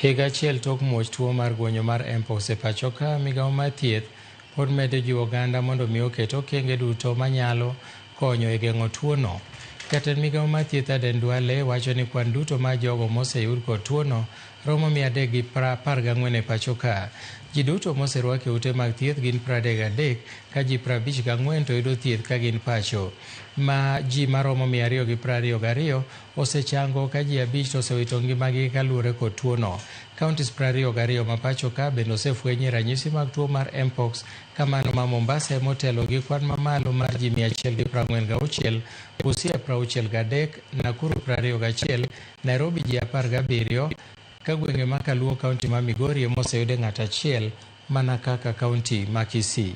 Higa achiel tok muoch tuo mar guonyo mar mpox e pacho ka, migawo mar thieth pod medo jiwo oganda mondo mi oket okenge duto manyalo konyo e geng'o tuono. Jatend migawo mar thieth Aden Duale wacho ni kwan duto mar jogo moseyud kod tuono romo 314 e pacho ka. Ji duto moserwak e ute mag thieth gin 33 ka ji 54 to yudo thieth ka gin pacho. Ma ji maromo 222 osechango ka ji 5 to osewito ngimagi kaluwore kod tuono. Counties 22 ma pacho ka bende osefwenyie ranyisi mag tuo mar mpox ka mano ma Mombasa ema otelo gi kwan mamalo mar ji 146, Busia 63, Nakuru 21, Nairobi ji 17, ka gwenge ma Kaluo kaunti ma Migori ema oseyude ng'ato achiel mana kaka kaunti ma Kisii.